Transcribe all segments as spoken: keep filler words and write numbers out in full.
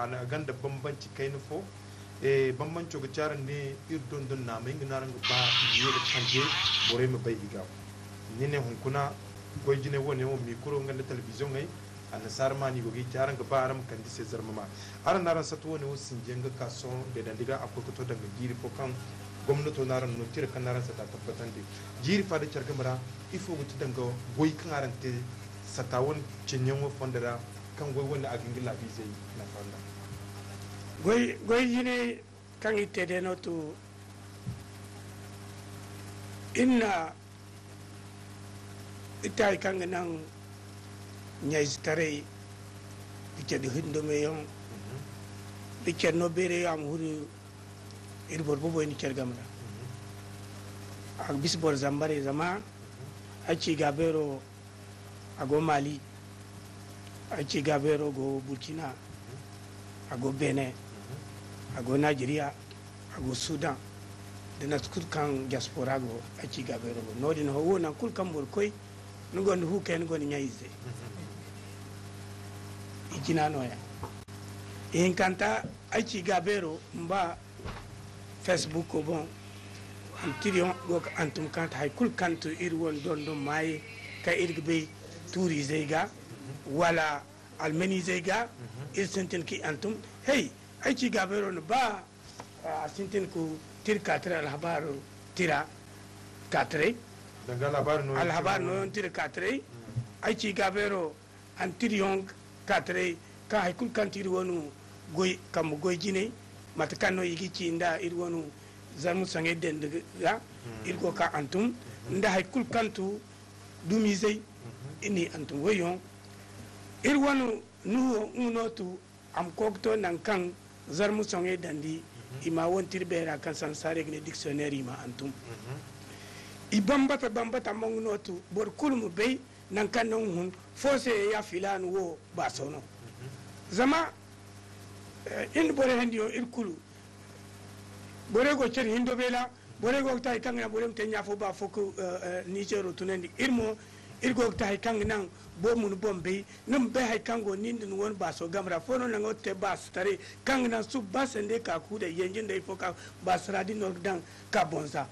A na ganda bambanci kayna fo. Eh, bambanco ga ci araŋ ne, iri dondon naamay, nga no araŋ ga ba i ye ga kanje borey ma bay i ga. Ni ne hunkuna, goy jine wane wo, mikro nga nda telebiziyoŋey, annasaara maani go ga i te, araŋ ga ba araŋ ma kande i se zarma ma. Araŋ na araŋ satta wane wo sinji yaŋ ga ka sohõ deedandi ga, a koy ga to danga jiiri fo kaŋ gomnato na araŋ no tira kaŋ na araŋ satta tabbatandi. Jiiri fa da care game ra, ifo ga ti danga goy kaŋ araŋ te satta wane cenciyaŋo fonda ra, kaŋ goy wane a ga nga laabiizey nafa nd'a? Goy, goy jine kaŋ iri te day no to, iri na iri te hari kaŋ ga naŋ ɲayzetaray, da care hindomeyaŋ, da care no beeray a ma huru iri boro boboy na care game ra. A ga bisa boro zambarey zama ay ci gaabeero a go Mali, ay ci gaabeero go Burkina, a go Benin, a go Najeriya, a go Sudan, da nangu kulu kaŋ diaspora go, ay ci gaabeero go. Noodin ho wo, nangu kulu kaŋ boro koy, ni gonda fu kayna, ni gonda ɲa-ize. I jina nooya. Ihinkanta, ay ci gaabeero, mba Facebook boŋ, antiriyoŋ go ga antum kaŋ te hay kulu kaŋ to iri wane dondon maayey kaŋ iri ga bay tuuriizey ga, wala almanizey ga, iri sintin k'i antum. Hey, ay ci gaabeero no, ba, ah, a sintin ku tira kaataray, alhabaaro tira kaataray. Danga alhabaari nooyaŋ tira kaataray. Ay ci gaabeero, antiriyoŋ kaataray, kaŋ hay kulu kaŋ ti iri wano goy, kambe goy jinay, mate kaŋ no i ga ci nda iri wano zarma soŋay dandi ga, iri go ka antum, nda hay kulu kaŋ tu dumizey, iri n'i antum. Woyyoŋ, iri wano Nuhu, nga no tu, a ma koy ga to nangu kaŋ zarma soŋay dandi, i ma wane tira beera kaŋ sansaarey ga ne dictionnaire, i ma antum. I bambata, bambata, amma nga no tu, boro kulu ma bay, nangu kaŋ no nga hun, fo se ya filaana wo baaso no. Zama, eh, iri na borey handiyo iri kulu. Borey go care hindo beela, borey go ga te hay kaŋ ga naŋ borey ma te ɲa fo ba fo ka, eh, eh, Nizeero tunandi. Iri mo, iri go ga te hay kaŋ ga naŋ boro ma ni boŋ bay, ni ma bay hay kaŋ go nin da ni wane baaso game ra. Fo no naŋo ga te baasataray kaŋ ga naŋ suba ba sanda ka kuuday, yanjin da ifo ka baasara din no ga daŋ ka bonza.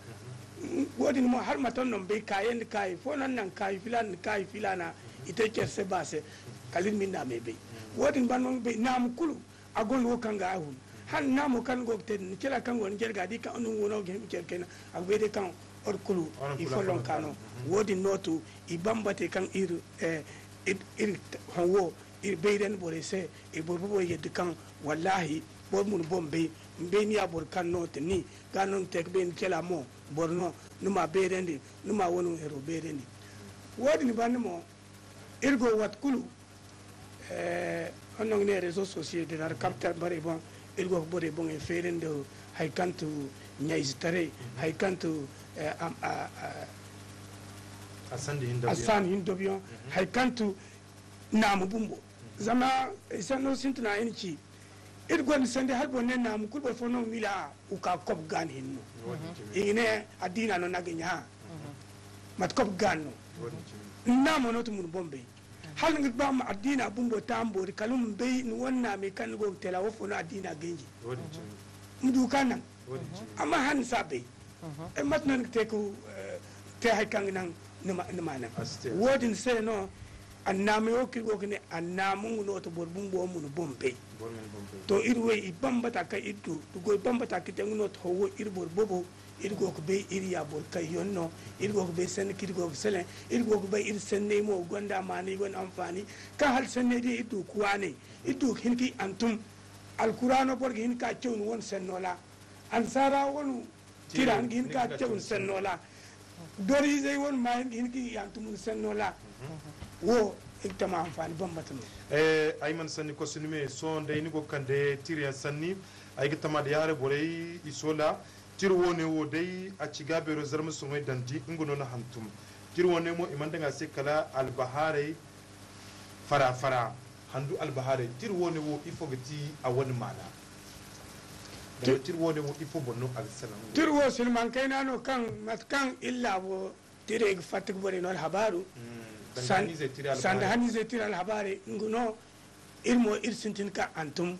Wo-din mo, hala mate no ma bay, kaayaŋ nda kaayi fo no naŋ kaayi filaana nda kaayi filaana, i te care se ba se, kala iri ma iri naamey bay. Wo-din banda no ga bay, naamu kulu, a gonda wo kaŋ ga a hun. Hala naamo kaŋ ni go ga te din, ni care kaŋ go ni jarga, di kaŋ nga no ga hima care kayna, a ga bay day kaŋ iri kulu i follonka no. Wo-din no to, i bambate kaŋ iri, eh, iri, iri hõ wo, iri bayray nda borey se, iri boro boobo yadda kaŋ, wallaahi, boro ma ni boŋ bay, ma bay ni ya boro kaŋ no te ni, ga no ni te ga bay ni care mo, boro no, ni ma a bayrandi, ni ma wane hero bayrandi. Wo-din banda mo, iri go waati kulu, eh, iri no ga ne réseaux sociaux din ra, carte barey boŋ, iri go ga borey boŋey feeri nda hay kaŋ tu ɲayzetaray, hay kaŋ tu, eh, am-, a, a, a sandi hindobiyaŋ, hay kaŋ tu naamu bumbo. Zama, eh, sanno sintina i na ci, iri gonda sandi hala boro ne naamu kulu boro fo no ga miila, a, u ka kob ga ni hinne no. I ga ne addiina no ni a ga ɲa. Mate kob ga ni no. Ni naamo no ti mun boŋ bay. Hala ni ga ba ma addiina bumbo taamboori, kala ma bay ni wane naamey kaŋ ni go ga te ra, wo fo no addiina ganji. Ma du ka naŋ. Amma hala ni si a bay. Eh, mate no ni ga te ka, eh, te hay kaŋ ga naŋ ni ma, ni ma naŋ. Wo-din se no, annaamey wo kaŋ iri go ga ne, annaamu nga no ti boro bumbo ma ni boŋ bay. To, iri wo, i bambata kaŋ iri du, da goy bambata kaŋ te nga no ti hawo iri boro boobo, iri go ga bay iri ya boro kayyaŋ no, iri go ga bay sanni kaŋ iri go ga selaŋ, iri go ga bay iri sanney mo gonda maanay, gonda anfaani, kaŋ hala sanney din iri du ga waanay, iri du ga hin ka i antum. Alkuraano boro ga hin ka caw ni wane sanno ra, annasaara wane tira ni ga hin ka caw ni sanno ra. Doriizey wane ma ni ga hin ka i antum ni sanno ra. Wo, iri ga tama anfaani bambata no. Eh, ay mana sanni kosu ni me, sohõ day ni go ga kande tirayaŋ sanni. Ay ga tama da ya haray borey i soola. Tira woone wo day, a ci ga beero zarma soŋay dandi, nga no na hantum. Tira woone mo, i mana daŋ a se kala albahaarey fara-fara. Handu albahaarey, tira woone wo, ifo ga ti a wane maana? Danga tira woone wo, ifo boŋ no a ga salaŋ? Tira wo, silmaŋ kayna no kaŋ, mate kaŋ iri laabo tirey ga fatta ga borey no alhabaaru. Sanda haniizey tira alhabaarey, nga no, iri mo, iri sintin ka hantum.